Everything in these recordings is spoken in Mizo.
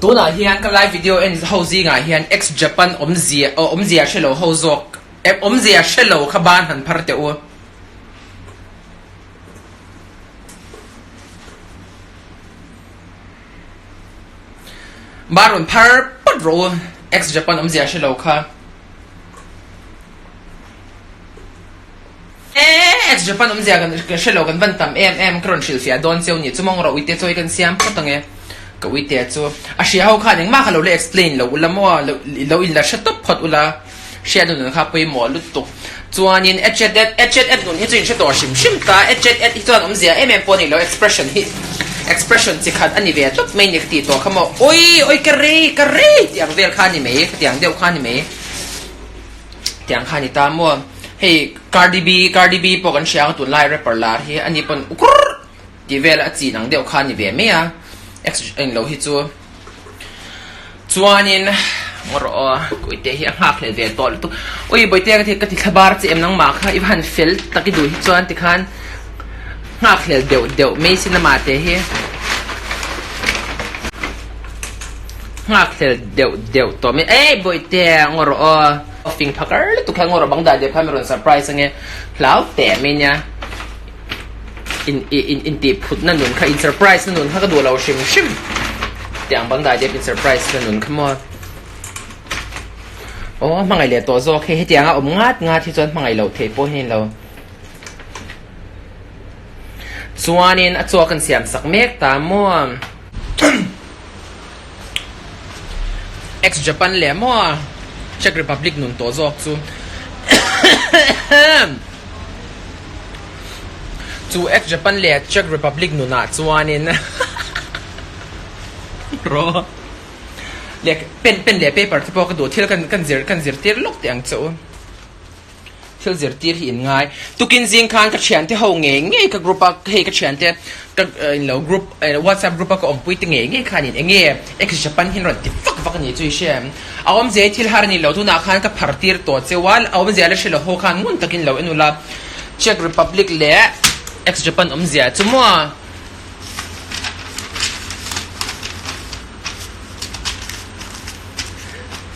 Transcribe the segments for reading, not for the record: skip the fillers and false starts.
Tunah hian ka live video en ho zingah hian ex Japan awmzia awmzia hre lo ho zawk awmzia hre lo kha ban han phar teh u. Ban rawn phar pat rawh u ex Japan awmzia hre lo kha. Ex Japan awmzia kan hre lo kan van tam em em ka rawn hrilhfiah dawn cheu ni chu mawng rawh uite chawi kan siam phawt ang e ka uite chu a hria ho khan engmah kha lo la explain lo ula maw lo in la hre tawp phawt ula hriat nun kha pawimawh lutuk chuanin etchet et etchet et nun hi chu in hre tawh hrim hrim ta etchet et hi chuan awmzia em em pawh a ni lo expression hi expression chi khat a ni ve tawp mai ni ka tih tawh kha maw awi awi ka rei ka rei tih ang vel kha a ni mai ka tih ang deuh kha a ni mai. Tiang kha a ni ta maw? Hei Cardi B, Cardi B pawh kan hria ang tunlai rapper lar hi ani pawn ukurr tih vel a chin ang deuh kha a ni ve mai a, ex eng lo hi chu. Chuanin ngaw rawh aw, Kuite hi a nghak hlel ve tawh lutuk. Ui Bawihtea ka ti ka ti thla bar che em nangmah kha i va han fel tak i duh hi chuan tikhan nghak hlel deuh deuh mai sin amah te hi. Nghak hlel deuh deuh tawh mai ei bawihte ngaw rawh aw fing pha kar lutuk kha ngaw rawh bang dah deuh kha mi rawn surprise ange hlau teh mai nia in in in tih phut na nun kha in surprise na nun kha ka duh lo hrim hrim tiang bang dah deuh in surprise na nun kha maw aw hmangaih leh tawh zawk hei hetiang a awm ngat ngat hi chuan hmangaih loh theih pawh hi a ni lo chuanin a chaw kan siam sak mek ta maw. Ex Japan leh maw Czech Republic nun tawh zawk chu chu ex Japan leh Czech Republic nunah chuanin rawh leh pen pen leh paper te pawh ka duh thil kan kan zir kan zirtir lawk teh ang che u. Thil zirtir hi in ngai. Tukin zing khan ka thiante ho ngei ngei ka group a hei ka thiante ka in lo group whatsapp group a ka awmpui te ngei ngei khan in enge ex Japan hian rawn ti vak vak a ni chu i hria em? A awmzia hi thil har a ni lo tunah khan ka phar tir tawh cheu a, a awmzia la hre lo ho khan ngun takin lo en ula Czech Republic leh ex Japan awmzia chu maw?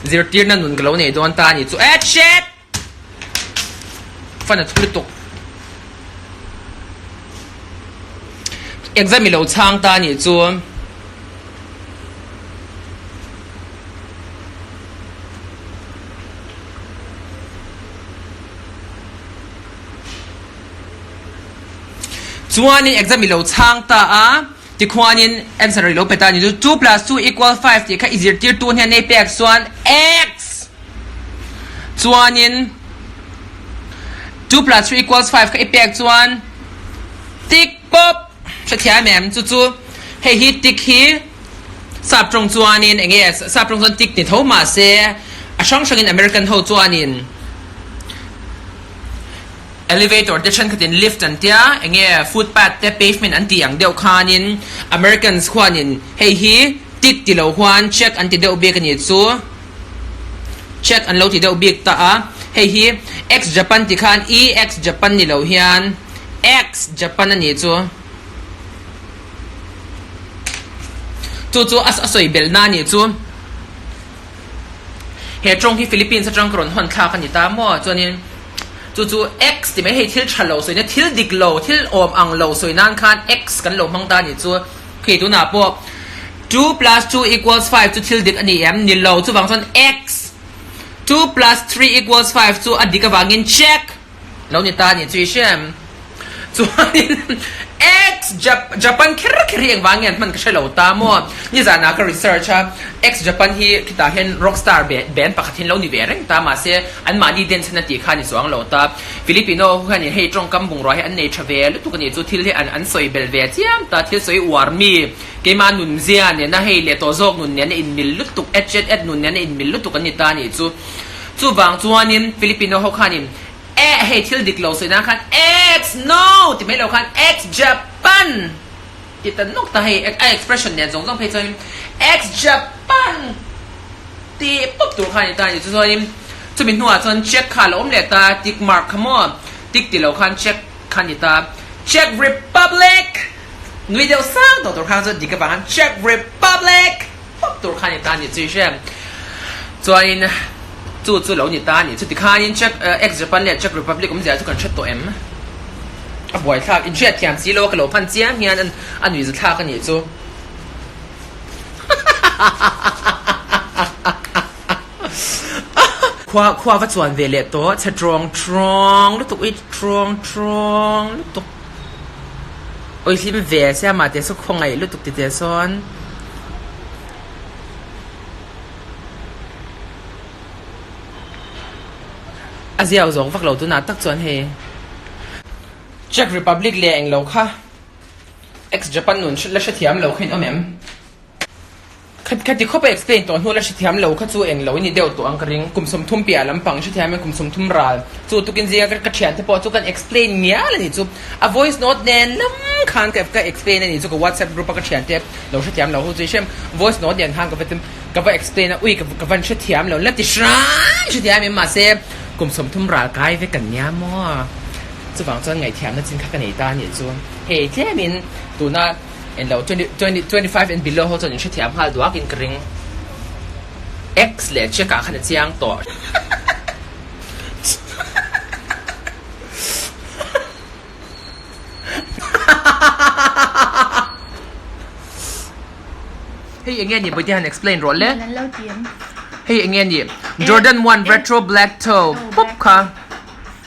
Zirtirna nun ka lo nei dawn ta a ni chu eh shit! Fan a thu lutuk. Exam i lo chhang ta a ni chu. Chuanin exam i lo chhang ta a. Tikhuanin answer i lo pe ta a ni chu 2 plus 2 equal 5 tih kha i zirtirtu hnen ei pek chuan x chuanin 2 plus 3 equals 5 kha i pek chuan tik pawp hrethiam em chu chu hei hi tik hi sap tawng chuanin eng nge sap tawng chuan tik ni tho mahse a hrang hrangin American ho chuanin Elevator te thenkhatin lift an tia, enge footpath te pavement an tih ang deuh khanin Americans khuanin hei hi tick ti lo huan check an ti deuh bik a nih chu, check an lo ti deuh bik ta a, hei hi ex Japan ti khan EX Japan ni lo hian X Japan a nih chu. Chu chu a sawi belhna a nih chu. He tawng hi Philippines atang ka rawn hawn thlak a ni ta maw? Chuanin chu chu X ti mai hei thil tha lo sawi na thil dik lo thil awm ang lo sawi nan khan X kan lo hmang ta a nih chu. Khi tunah pawh 2 plus 2 equals 5 chu thil dik a ni em? Ni lo chuvang chuan X 2 plus 3 equals 5 chu a dik avangin check Lo ni ta ni chu i hria em? Chuanin Ex Japan kher kher hi engvang nge an hman ka hre lo ta maw? Nizanah ka research a, Ex Japan hi khitah hian rockstar band pakhat hi an lo ni ve reng ta mahse anmahni dance hian a tih kha a ni chuang lo ta. Filipino ho hianin hei tawngkam bungrua hi an nei tha ve lutuk a nih chu thil hi an an sawi bel ve chiam ta thil sawi uar mi keimah nunzia nena hei leh tawh zawk nun nena inmil lutuk et et et nun nena inmil lutuk an ni ta a nih chu. Chuvang chuanin Filipino ho khanin Eh hei thil dik lo sawi nan khan X no ti mai lo khan X Japan ti ta nawk ta hei a expression nen zawng zawng phei chuanin X Japan ti pawp tur kha a ni ta a ni. Chu chuanin chumi hnuah chuan check kha a lo awm leh ta tick mark kha maw tick ti lo khan check kha a ni ta Czech Republic nui deuh sang tawh tur khan chuan dik avang khan Czech Republic pawp tur kha. ni ta ni chu i hre. Chuanin chu chu lo ni ta a ni. Chuti khanin Czech, ex Japan leh Czech Republic awmzia chu kan hre tawh em? A buaithlak, inhriat thiam si lo a ka lo hman chiang hian a nuihza thlak a nih chu. Khua khua va chuan ve leh tawh, chhe tawng tawng lutuk i tawng tawng lutuk. Awi hlim ve sia mahte saw khawngaih lutuk ti teh sawn. A ziak zawk vak lo tunah tak chuan hei Czech Republic leh englo kha ex Japan nun la hrethiam lo kha in awm em? Khati khawp a explain tawh hnu la hrethiam lo kha chu englo i ni deuh tawh ang ka ring. Kum 30 piah lampang hrethiam in kum 30 ral chu tukin zinga ka thiante pawh chu kan explain ngial a nih chu. A voice note nen lam khan ka ka explain a nih chu ka WhatsApp group a ka thiante lo hrethiam lo ho chu i hrem voice note nen khan ka va ka va explain a ui ka van hrethiam lo la ti hram hrethiam em mahse kum 30 ral kai vek kan nia maw chuvang chuan ngaihthiamna chin kha ka nei ta a nih chu hei tlemin tuna Englo 25 and below ho chuan in hrethiam nghal duak in ka ring. X leh check ah khan a chiang tawh. Hei enge ni Bawihte han explain rawh le. Hei enge ni Jordan 1 retro black toe pup kha.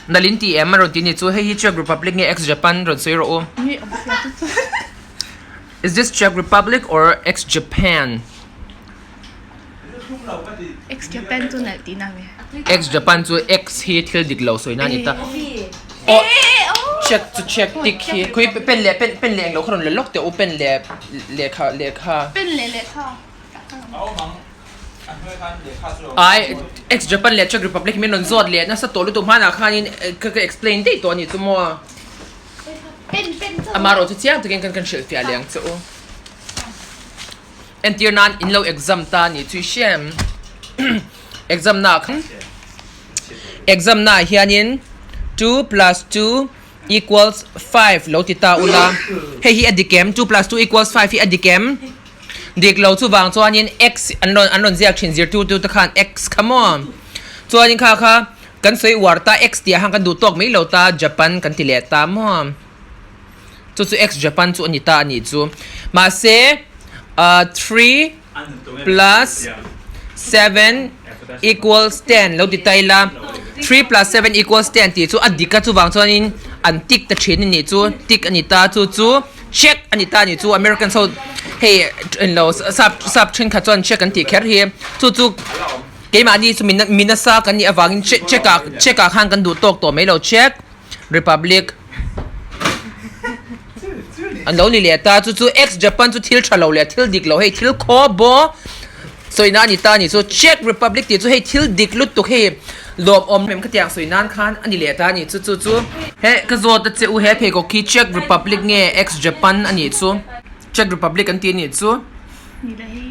Nalin ti em a rawn ti ni chu hei hi Czech Republic nge ex Japan rawn sawi rawh u. Is this Czech Republic or ex Japan? Ex Japan chu nalh tihna mi. Ex Japan chu ex hi thil dik lo sawi na ni ta. Oh Czech chu Czech tik hi khawi pen leh pen pen leh englo kha rawn la lawk teh u pen leh lehkha lehkha. Pen leh lehkha. Ai, ex Japan leh Czech Republic min rawn zawt leh nasa tawh lutuk hmanah khanin ka ka explain daih tawh a nih chu maw. Amaherawh chu chiang takin kan kan hrilhfiah leh ang che u. Entir nan in lo exam ta a nih chu i hria em? Exam naah khan exam naah hianin 2 plus 2 equals 5 lo ti ta ula hei hi a dik em? 2 plus 2 equals 5 hi a dik em? Dik lo chuvang chuanin X an rawn an rawn ziak thin zirtirtu te khan X kha maw? Chuanin kha kha kan sawi uar ta X tih ah khan kan duh tawk mai lo ta Japan kan ti leh ta maw? Chu chu X Japan chu a ni ta a nih chu. Mahse ah three plus seven equals ten lo ti ta ila three plus seven equals ten tih chu a dik a chuvang chuanin an tick ta thin a nih chu tick a ni ta chu chu. Czech a ni ta a ni chu Americans ho hei englo sap sap thenkhat chuan Czech an tih kher hi chu chu keimahni chu mi nasa kan nih avangin Czech ah Czech ah khan kan duh tawk tawh mai lo Czech Republic an lo ni leh ta chu chu ex Japan chu thil tha lo leh thil dik lo hei thil khaw baw Sawi na a ni ta a ni chu Czech Republic tih chu hei thil dik lutuk hei lawmawm em khatiang sawi nan khan a ni leh ta a ni chu chu chu he ka zawt a che u he pheikhawk khi Czech Republic nge ex Japan a nih chu Czech Republic an ti a nih chu.